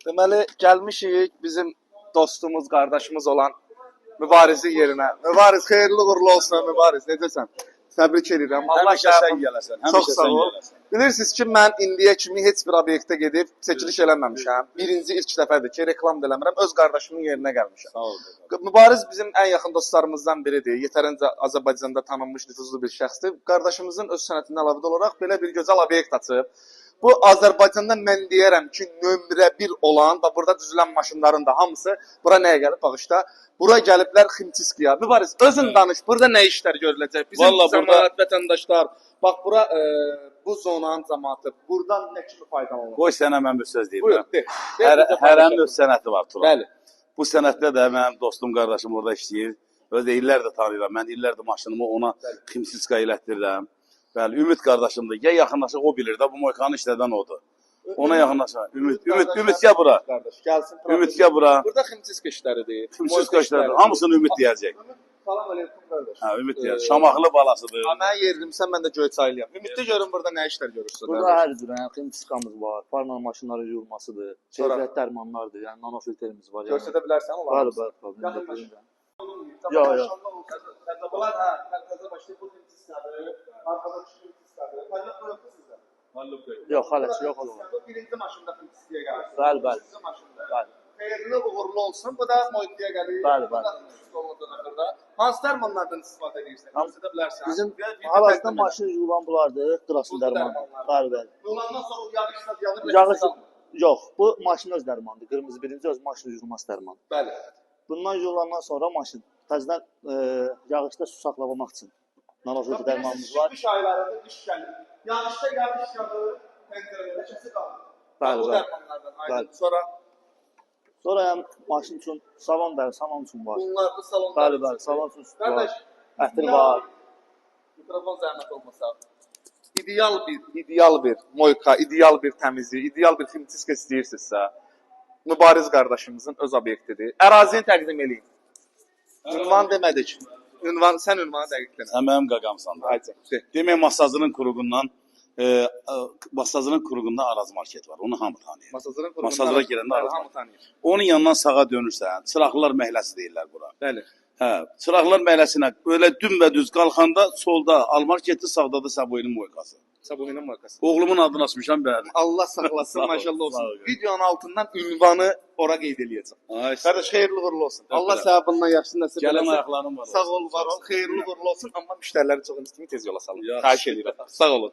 Deməli, gəlmişik bizim dostumuz, qardaşımız olan Mübarizin yerinə. Mübariz, xeyirli uğurlu olsun Mübariz. Necəsən? Təbrik edirəm. Allah Həmişə sən gələsən. Çox Həmişə sağ sən ol. gələsən. Bilirsiniz ki, mən indiyə kimi heç bir obyektə gedib çəkiliş eləməmişəm. Birinci ilk dəfədir ki, reklam da eləmirəm. Öz qardaşımın yerinə gəlmişəm. Sağ ol. Mübariz bizim ən yaxın dostlarımızdan biridir. Yetərincə Azərbaycanda tanınmış nüfuzlu bir şəxsdir. Qardaşımızın öz sənətindən əlavə olaraq belə bir gözəl obyekt açıb. Bu Azərbaycanda mən deyərəm ki, nömrə 1 olan və burada düzülən maşınların da hamısı bura nəyə gəlib bağışla? Bura gəliblər Ximçiskiya. Mübariz, özün danış. Burada nə işlər görüləcək? Bizim Vallahi cəmaət, burada- vətəndaşlar, bax bura bu zonanın cəmaəti buradan nə kimi faydalanır? Qoy sənə mən bir söz deyim. Buyur, de. De, Hər, bizə hərənin fayda öz sənəti var Turan. Bəli. Bu sənətdə də mənim dostum, qardaşım orada işləyir. Özü də illərdir tanıyıram. Mən illərdir maşınımı ona ximsiska elətdirirəm. Bəli, Ümid qardaşımdır. Gəl yaxınlaşaq, o bilir də bu moykanı işlədən odur. Ona yaxınlaşaq. Ümid, Ümid, Ümid gəl bura. Qardaş, gəlsin. Ümid gəl bura. Burada ximçiska işləridir. Ximsiska işlədir. Hamısını Ümid deyəcək. Ümid, salam əleykum qardaş. Hə, Ümid deyəcək. Şamaxılı balasıdır. Ha, mən yerimsən, mən də Göyçaylıyam. Ümiddə görüm burada nə işlər görürsün. Burada qardaş. hər cür, yəni ximçiskamız var, parla maşınların yuyulmasıdır, Sonra- keyfiyyət dərmanlardır, yəni nanofiltrimiz var. Yəni. Göstərə bilərsən onları. Bəli, bəli, bəli. Yaxınlaş. Yox, yox. Bunlar hə, təzə başlayıb bu ximçiskadır. Arxada ximçiskadır. Pallop yoxdur sizdə. Yox, hələ ki, yox olar. Bu birinci maşında ximçiskaya gəlir. Bəli, bəli. Birinci maşında. Bəli. Xeyirli uğurlu olsun. Bu da Moykiyə gəlir. Bəli, Bu da bəli. ximçiska olacaq axırda. Hansı dərmanlardan istifadə edirsən? Göstərə bilərsən. Bizim Bir- bir hal-hazırda təqdim elə. maşın yuyulan bunlardır, qırasın Bu dərmanı. dərmanlar. Bəli, bəli. Yulandan sonra o yağış yanır. Yağış yox, bu maşın öz dərmanıdır. Qırmızı birinci öz maşın yuyulması dərmanı. Bəli. Bundan yuyulandan sonra maşın təzədən yağışda su saxlamamaq üçün nanofiltr dərmanımız var. Qış aylarında qış gəlir. Yağışda yağış yağır, pəncərədə ləkəsi qalır. Bəli, Bu bəli. dərmanlardan aydın. Bəli. Sonra Sonra yəni maşın üçün salon dərmanı, salon üçün var. bunlar bu salonlar. Bəli, bəli, salon üçün süd var. Qardaş, Ətir var. Mikrofon zəhmət olmasa. İdeal bir moyka, ideal bir təmizlik, ideal bir ximçiska istəyirsinizsə, Mübariz qardaşımızın öz obyektidir. Ərazini təqdim eləyin. Ünvan demədik. Ünvan, sən ünvanı dəqiq Sən mənim qaqamsan da. Ayca. De. Demək Masazının quruğundan Masazının quruğunda Araz market var. Onu hamı tanıyır. Masazırın quruğunda. Masazıra girəndə Araz hamı tanıyır. Onun yanından sağa dönürsən, Çıraqlılar məhəlləsi deyirlər bura. Bəli. Hə, Çıraqlılar məhəlləsinə belə dümbədüz qalxanda solda Almarketdir, sağda da Səboyinin moykası. Sabunun markası. Oğlumun adını açmışam bəli. Allah saxlasın, Sağ ol, maşallah sağ olsun. ol. Videonun altından ünvanı ora qeyd eləyəcəm. Ay, Qardaş, xeyirli uğurlu olsun. Öpürəm. Allah sənə bundan yaxşı nəsib Gəlin eləsin. ayaqların var Sağ olsun. ol, var ol. Xeyirli uğurlu olsun. Amma müştəriləri çox kimi tez yola salın. Yaxşı. Xahiş edirəm. Sağ olun.